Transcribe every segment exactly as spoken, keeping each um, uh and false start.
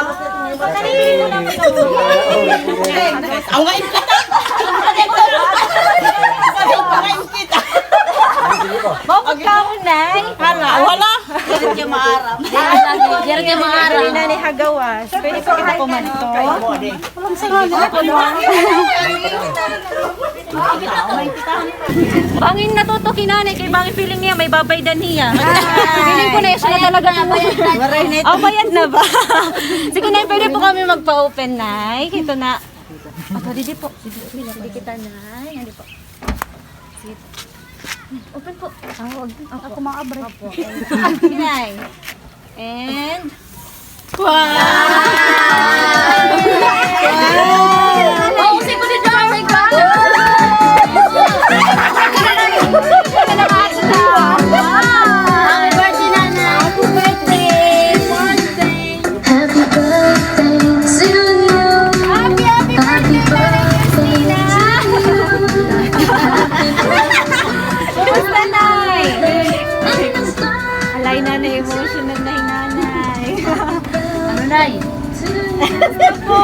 Aw, ngayon kita. Ngayon kita. Bakit ka mo, Nay? Hala, wala. Diyan ka maaram. Diyan ka maaram. Diyan ka maaram. Nanay Hagawas. Pwede pa kita kumanto? Bangin natuto ki Nanay, kay bangin feeling niya may babaydan niya. Feeling ko na siya na talaga. Waray na ito. Ah, bayad na ba? Sige, Nay, pwede po kami magpa-open, Nay. Ito na. Ako, didi po. Didi kita, Nay. Didi po. Sige. Open po. Ako, ako maabre. Opo. Sige, Nay. And wow! Oh, si Kuya John, my God! Happy birthday, Nanay! Happy birthday! Happy birthday to you! Happy, happy birthday, Nanay Christina! Kumusta, Nay? Alay, Nanay, emotional na hi Nanay. Ano, Nay? Gusto po.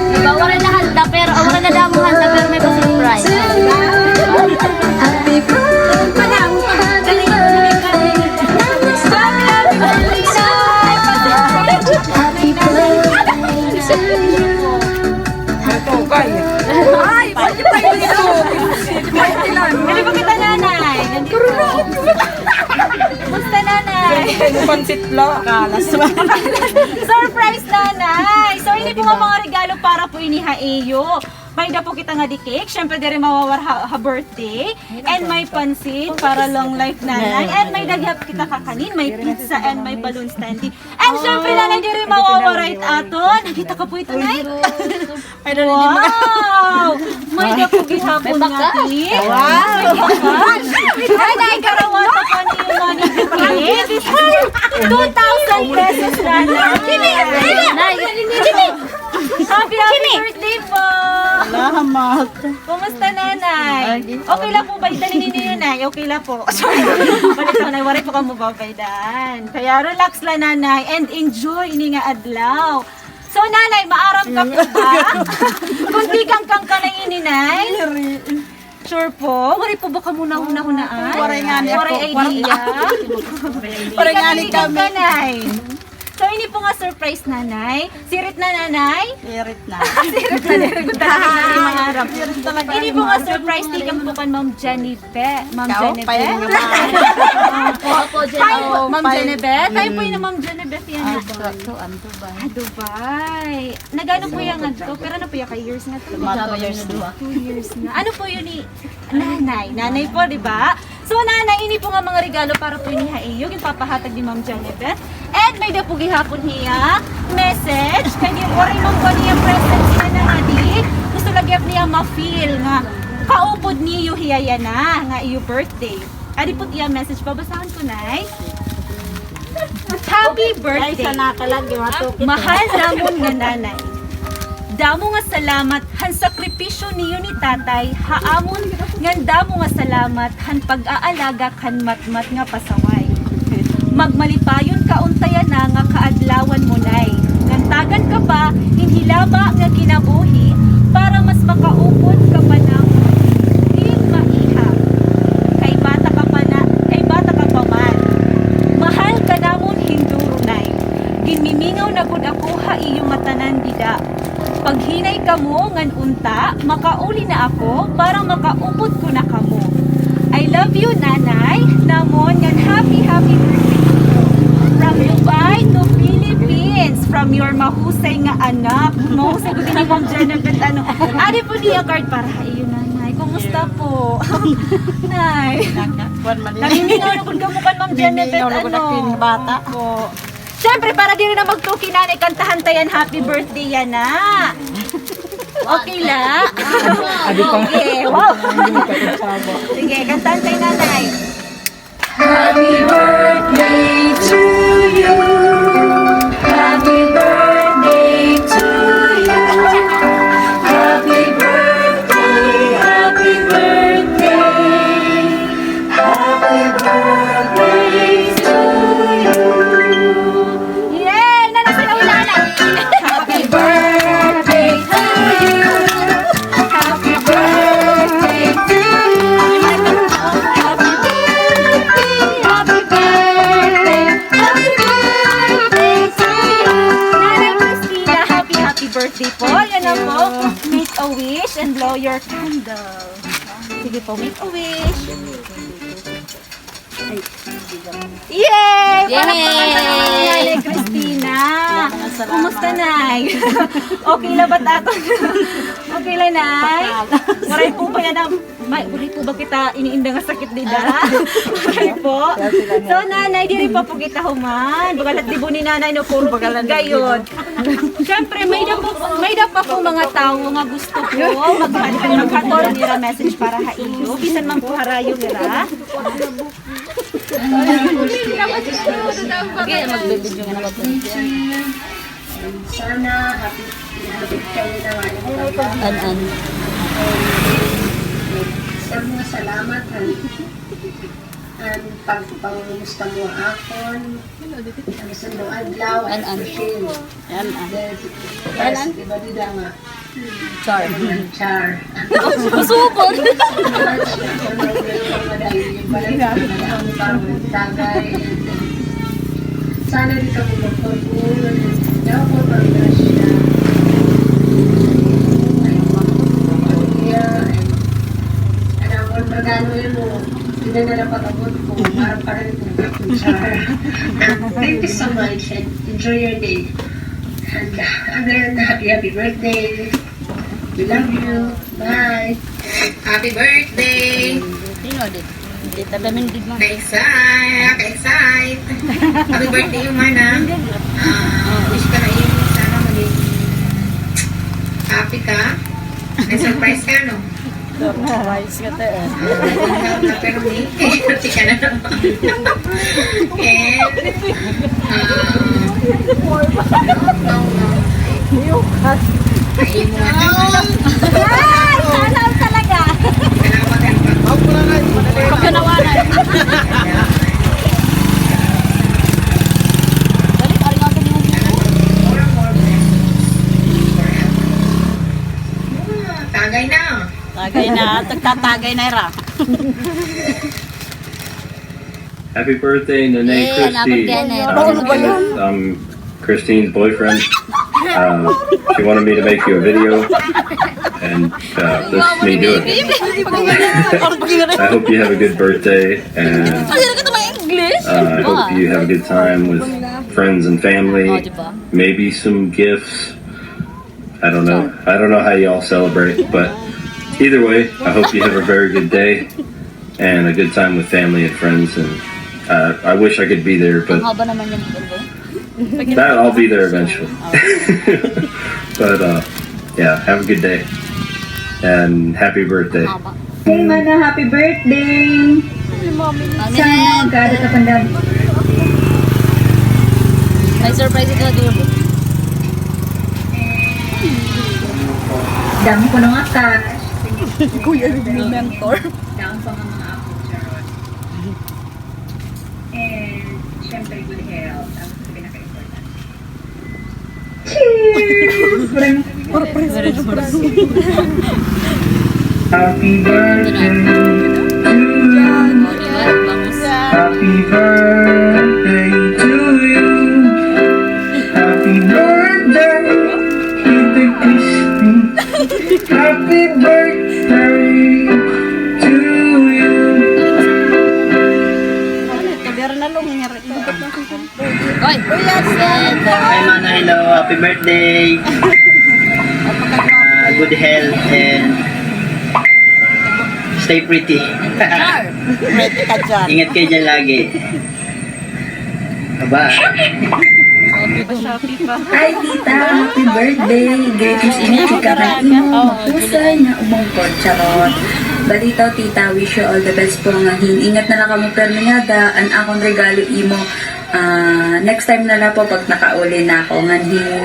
Di ba, wala na handa, pero, ah, wala na damo handa, pero may pa-surprise. Happy birthday, happy birthday, happy birthday to you. Ay, pwede pa yun. Pwede lang. Dali po kita, Nanay. Kumusta, Nanay? Pansit la. Kalas. Surprise, Nanay. So, ini po nga mga regalo para po ini ha iyo. May-ada po kita ngadi cake. Siyempre, diri mawawar ha, ha birthday. And may pansit para long life, Nanay. And may-ada gihap kita kakanin. May pizza and may balloon standee. And siyempre, Nanay, diri mawawara it aton. Nakita ka po ito, Nay? Wow! May-ada po gihapon ngadi. Wow! Nanay, karawata pa niyo, Nanay. Two thousand pesos, Nanay. Jimmy! Jimmy! Happy, happy birthday po! Salamat. Kumusta, Nanay? Okay la po ba? Dali ninyo, Nay. Okay la po. Sorry. Balik ko, Nay. Waray po kamo babaydan. Kaya relax la, Nanay. And enjoy ini nga adlaw. So, Nanay, maaram ka po ba? Kung tikang kan kanay ini, Nay? Sure po? Waray po ba kamo nahunahunaan? Waray ngani ako. Waray idea? Waray ngani kami. Tikang kanay. So, ini po nga surprise, Nanay. Sirit na, Nanay? Sirit na. Sirit na, sirit na, sirit na, mga Arab. Sirit talaga. Ini po nga surprise, tikang po kan Ma'am Jenny Be-, Ma'am Jenny Be-. Opo, Jenny. Hi, Ma'am Jenny Be. Tayo po ini Ma'am Jenny Be, yan. Ah, sa, sa, ano ba? Ah, Dubai. Nag-ano po yan ngadto? Pero ano po yan, ka years ngadto? Mga two years na. Two years na. Ano po yun ni Nanay? Nanay po, di ba? So, Nanay, ini po nga mga regalo para po ini ha iyo, ginpapahatag ni Ma'am Jennifer. And may-ada po gihapon hiya message. Kay di, waray man po niya present hiya na adi. Gusto la gihap niya ma-feel nga kaupod niyo hiya yana, nga iyo birthday. Adi po it iya message. Babasahon ko, Nay. Happy birthday, mahal namon nga nanay. Damo nga salamat han sakripisyo niyo ni Tatay ha amon, ngan damo nga salamat han pag-aalaga kan matmat nga pasaway. Magmalipayon ka unta yana nga kaadlawan mo, Nay. Ngan tagan ka pa hin hilaba nga kinabuhi para mas makaupod ka pa namon hin maiha. Kay bata ka pa na, kay bata ka pa man. iyo ngatanan dida. Paghinay kamo ngan unta, makauli na ako para makaupod ko na kamo. I love you, Nanay, namon ngan happy, happy birthday to you. From Dubai to Philippines, from your mahusay nga anak. Mahusay gud ini, Ma'am Jennifer, ano. Adi po niya card para ha iyo, Nanay. Kumusta po? Nay. Kuan man ini. Nahihingaw na gud kamo kan Ma'am Jennifer, nahihingaw na gud ano. Ako yung bata. Opo. Siyempre, para diri na magtuki, Nanay, kantahan ta yan, happy birthday yana. Okay la? Adi pa. Sige, wow. Sige, kantahan ta yan, Nanay. Yay! Nanay, sa unahan. Nanay Christina, happy, happy birthday po. Yan na po. Make a wish and blow your candle. Sige po, make a wish. Yay! Yay! Palakpakan tayo naman ni Nanay Christina. Kumusta, Nay? Okay la ba aton? Okay la, Nay? Waray po ba yana, may, waray po ba kita iniinda nga sakit dida? Waray po. So, Nanay, diri pa po kita human. Baga la it dibon ni Nanay, no, puro pink gayod. Siyempre, may-ada po, may-ada pa po mga tawo nga gusto po maghat-, maghatod nira message para ha iyo. Bisan man po harayo nira. Okay, magbibidyo nga na ba po? Sana happy, happy kayo na nga. An-an. Sir, mga salamat, ha. An pagpangumusta mo akon. An sundo adlaw, an, an. An, an. An, an. Iba dida nga. Char. Char. Masukol. Tagay. Sana di kamo magpagul. Daw ko pang grasya. Ay, pamilya, ay, anak ko, pagano mo. Hindi na lang pag-abot ko. Para pa rin. Char. Thank you so much and enjoy your day. And, uh, again, happy, happy birthday. We love you. Bye. Happy birthday. Sino din? Hindi, tatamin din mo. Na-excite. Ka-excite. Happy birthday, Humana. Ah, wish ka na yun. Sana maging happy ka. May surprise ka, no? Surprise ka, te, eh. Ah, pero may, tika na naman. And, ah, no, no, no. Ay, sana all talaga. Pagkanawanan. Dali, ari nga po ni Hugo. Tagay na. Tagay na. Tagtatagay na ira. Happy birthday, Nene Christine. Yay, happy birthday, Nene. Um, I'm Christine's boyfriend. Uh, she wanted me to make you a video, and, uh, this is me doing it. I hope you have a good birthday, and, uh, I hope you have a good time with friends and family. Maybe some gifts. I don't know. I don't know how y'all celebrate, but either way, I hope you have a very good day and a good time with family and friends. And, uh, I wish I could be there, but that, I'll be there eventually. But, uh, yeah, have a good day and happy birthday. Hey, Mana, happy birthday! Sana magkaada ka pandam. May surprise ito, dulo. Damo ko na nga cash. Kuya, yung mentor. Damo pa nga mga apo, charot. And, syempre, good health. Ang pinaka-importante. Cheers! Surprise, surprise. Happy birthday to you. Happy birthday to you. Happy birthday. Hoy! Hi, Mana. Hello. Happy birthday. Ah, good health and stay pretty. Char! Pretty ka dyan. Ingat kayo dyan lagi. Aba. Hi, tita. Happy birthday. Greetings ini chika kan imo. Mahusay nga umangkon. Charot. Balitaw, tita, wish you all the best po nga hin. Ingat na la kamo permi ngada. An akon regalo imo, ah, next time na la po pag nakauli na ako. Ngan hin,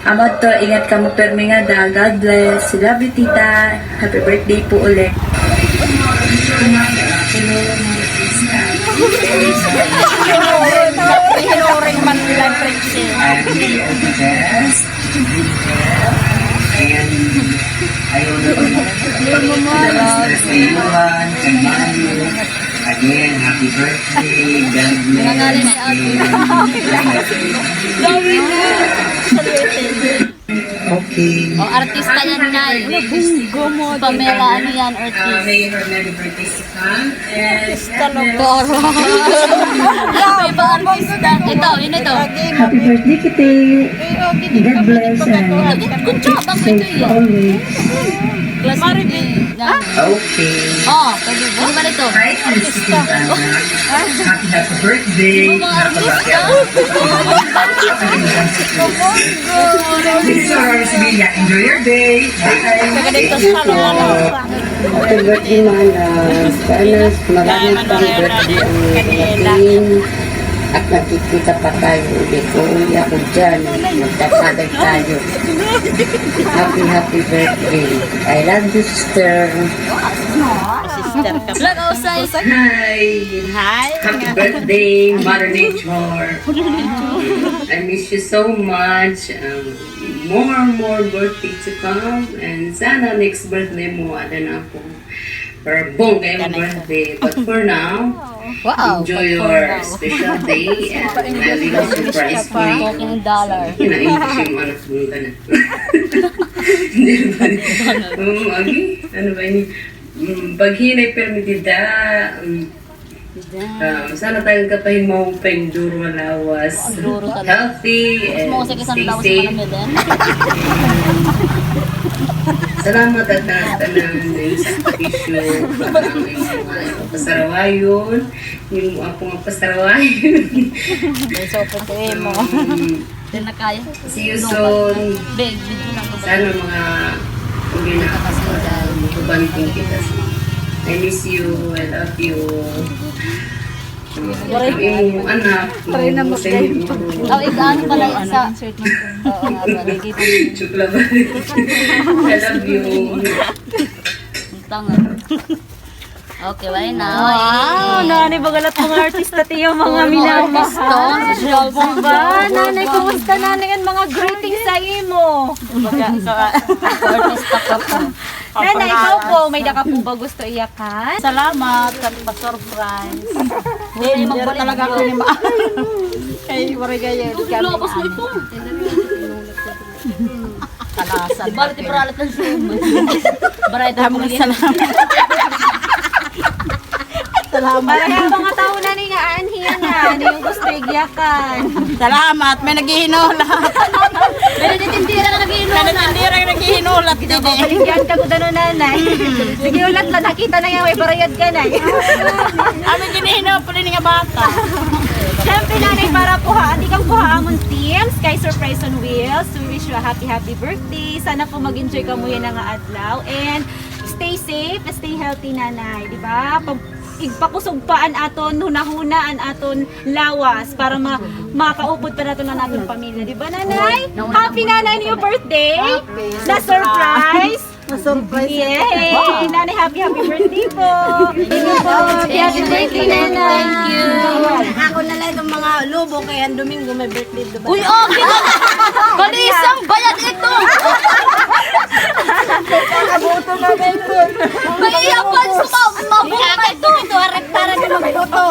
amo adto, ingat kamo permi ngada. God bless. Love you, tita. Happy birthday po uli. Hinuring man nila, Trixie. Ayan. Ayaw na pag-, pag-, Again, happy birthday. God bless. Nangangalan ni Ate. And okay. O, artista yan, Nay. Pamela, ano yan, artist? May her many birthdays to come. And Toro. Iba artista. Ito, yun ito. Happy birthday, Kitty. God bless and safe always. Classmate ni Jan. Okay. Oh, pwede ba? Ano ba ito? Hi, Miss Kitty. Happy, happy birthday. Mga artista. Miss Rosevilla, enjoy your day. Bye. Happy birthday, Mana. Sana marami pang birthday ang dumating. At magkikita pa tayo ulit. Uuwi ako dyan. Magtatagay tayo. Happy, happy birthday. I love you, sister. Sister ka. Hi. Hi. Happy birthday, Mother Nature. I miss you so much. Um, more, more birthday to come. And sana next birthday mo, ada na ako. Para bongga yung birthday. But for now, enjoy your special day and I will surprise you. Talking dollar. Kinain ko siya yung anak mong ganun. Hindi ba? Oo, abi, ano ba ini? Mm, paghinay permi dida, mm, ah, sana tayo kapahimaw pa yung duro nga lawas. Healthy and stay safe. Salamat at tanan nga sakripisyo, ang mga pasarawayon, yung ako nga pasarawayon. May sopo ko imo. Um, Di na kaya. See you soon. Babe, video lang ko. Sana mga uli na ako sa banting kita. I miss you. I love you. Waray. Ang imo anak, waray na mo, mag-, sa imo. Oh, ikaw, ano pala isa? Oo nga pala. Joke lang. I love you. Ang tanga. Okay, wala na. Wow, nanay, bagalat mga artista, tiyo, mga minamahal. Diba? Nanay, kumusta, nanay, an mga greetings sa imo? Baga, so, ah, artista ka pa. Nanay, ikaw po, may-ada ka po ba gusto iyakan? Salamat, kan pa-surprise. Diri talaga ako ni ma-, kay waray gaya, di kami, ano. Kalasan. Balik yung paralat ng sumo. Baray, damo nga salamat. Salamat. Para sa mga tao na ni nga aanhi na, ano yung gusto igyakan? Salamat, may naghihinulat. May nagtitindira na naghihinulat. May nagtitindira na naghihinulat, didi. Baligyan ka ko dano, nanay. Sige, hulat la, nakita na nga, may barayad ka na. Ano, ginihino, pwede nga bata. Siyempre, nanay, para po ha, andi kang po ha amon teams, kay Surprise on Wheels. We wish you a happy, happy birthday. Sana po mag-enjoy kamo yana nga adlaw. And stay safe, stay healthy, nanay. Di ba? Pag, igpakusog pa an aton hunahuna, an aton lawas para ma-, makaupod pa naton an aton pamilya. Di ba, nanay? Happy, nanay, new birthday! Happy. Na surprise! Na-surprise. Yay! Nanay, happy, happy birthday po! Thank you po. Happy, happy birthday, Nanay! Thank you. Ako na la iton mga lubo, kay an Domingo may birthday, di ba? Uy, okay na! Kalisang bayad ito! Kabuto na ba ito? May iya pa, suma-, mabuhay ito! Ito, harap-harap na magbuto.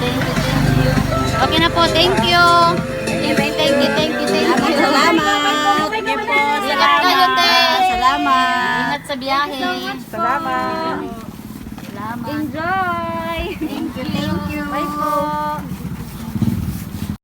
Thank you, thank you. Okay na po, thank you. Thank you, thank you, thank you, thank you. Salamat. Sige po, ingat kayo, te. Salamat. Ingat sa biyahe. Salamat. Salamat. Enjoy. Thank you, thank you. Bye po.